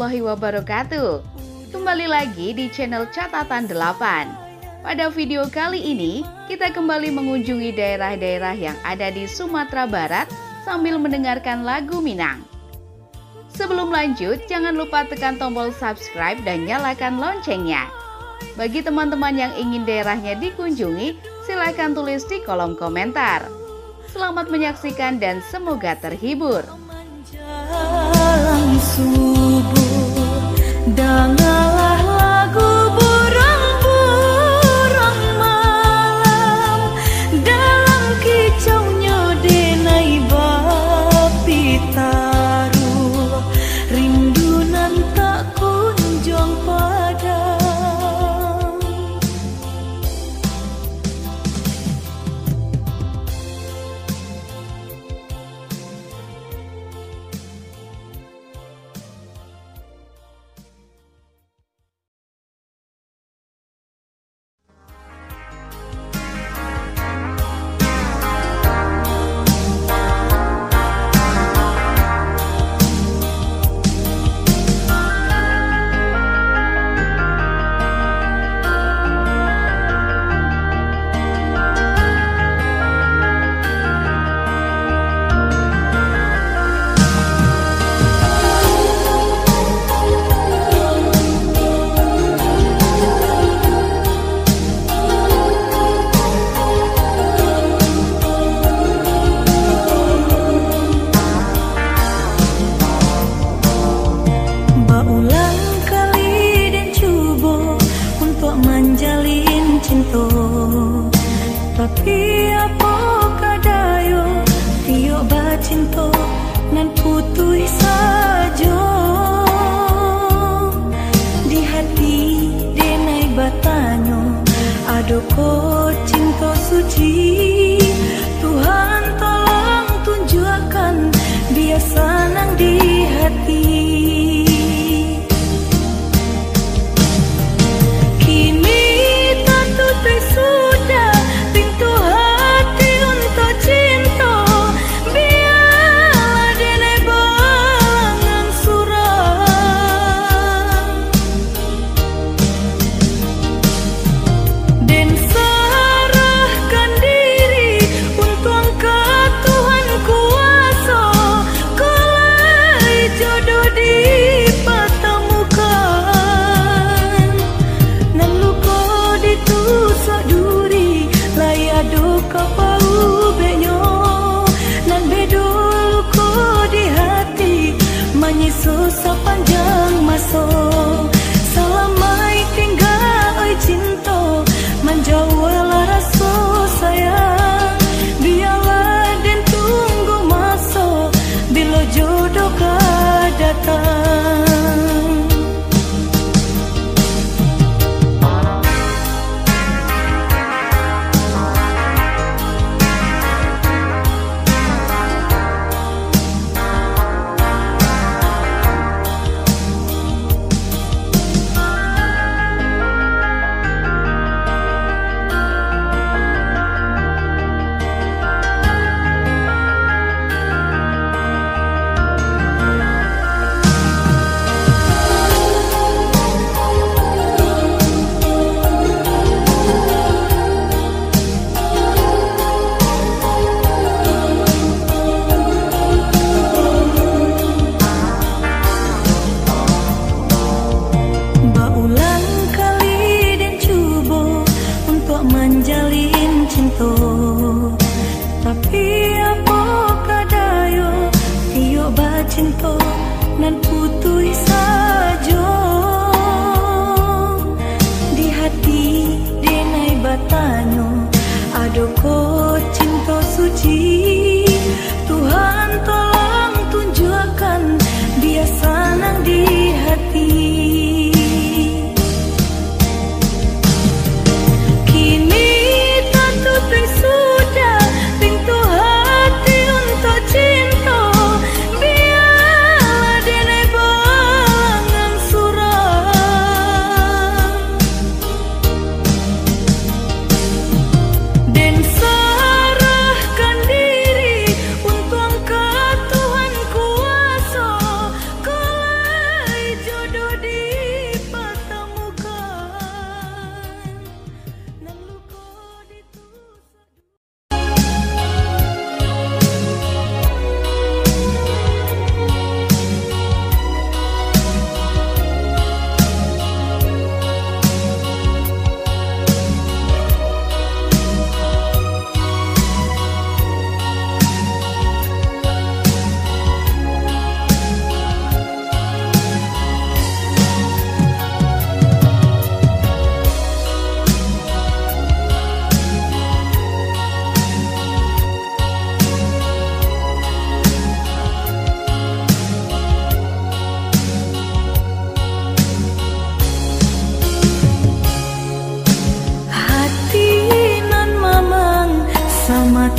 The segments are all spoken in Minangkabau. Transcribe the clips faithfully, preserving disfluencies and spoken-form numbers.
Warahmatullahi wabarakatuh. Kembali lagi di channel Catatan Delapan. Pada video kali ini, kita kembali mengunjungi daerah-daerah yang ada di Sumatera Barat sambil mendengarkan lagu Minang. Sebelum lanjut, jangan lupa tekan tombol subscribe dan nyalakan loncengnya. Bagi teman-teman yang ingin daerahnya dikunjungi, silahkan tulis di kolom komentar. Selamat menyaksikan dan semoga terhibur. Jalan subuh, dangalah lagu burang-burang malam. Dalam kicaunyo denai bapitaruah, rindu nan tak kunjuang padam. Baulang kali den cubo untuak manjalin cinto, tapi apo ka dayo, tiok bacinto nan putuih sajo. Di hati denai batanyo, adokoh cinto suci? Tuhan tolong tunjuakkan, bia sanang di hati. Kini tatutuik sudah pintu hati untuak cinto, bialah denai balangan surang. Den sarahkan diri untuak ka Tuhan kuaso, kok lai jodoh dipatamukan. Nan luko ditusuak duri, lai ado ka paubeknyo. Nan bedo luko di hati, manyiso sapanjang maso. Salamaik tingga, oi cinto, manjauahlah raso sayang. Bialah den tunggu maso, bilo jodoh ka datang. Baulang kali den cubo untuak manjalin cinto, tapi apo ka dayo, tiok bacinto nan putuih sajo. Di hati denai batanyo, adokoh cinto suci? Tuhan tolong tunjuakkan, bia sanang di hati. Kini tatutuik sudah pintu hati untuak cinto, bialah denai balangan surang. Den sarahkan diri untuak ka Tuhan kuaso, kok lai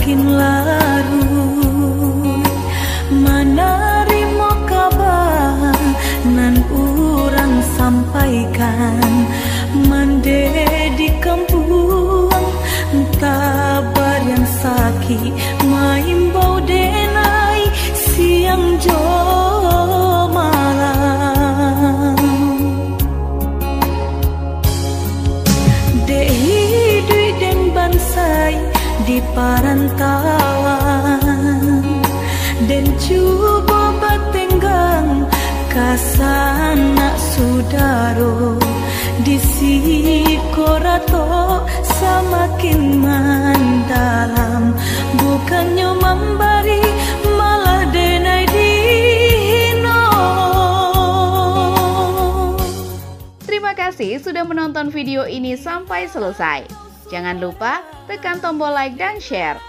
Makin laruih manarimo kaba nan urang sampaikan, mande di kampuang, tabariang sakik, maimbau denai siang jo malam. Dek iduik den bansai di parantauan, den cubo batenggang ka sanak sudaro, di siko ratok samakin mandalam, bukannyo mambari, malah denai dihino. Terima kasih sudah menonton video ini sampai selesai. Jangan lupa tekan tombol like dan share.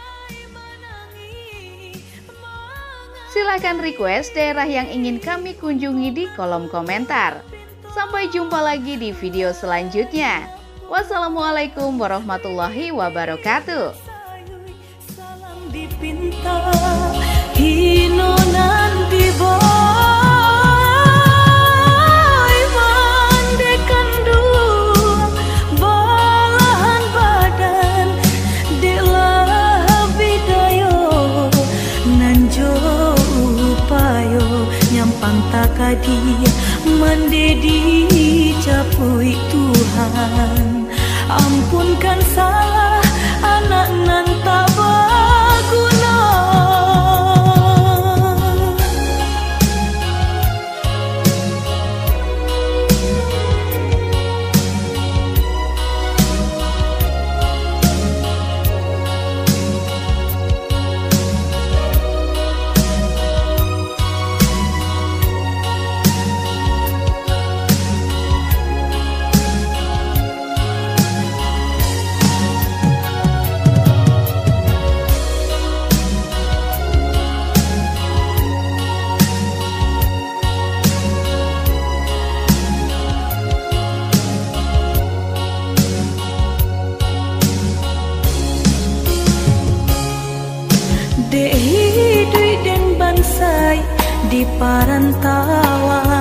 Silahkan request daerah yang ingin kami kunjungi di kolom komentar. Sampai jumpa lagi di video selanjutnya. Wassalamualaikum warahmatullahi wabarakatuh. Salam dipinta, hino nan dibawa. Iman dek kanduang, balahan badan dek lah bidayo, nan jo upayo nyampang takadi, mande dijapuik Tuhan. Ampunkan salah anak nan tak baguno. Dek iduik den bansai di parantauan.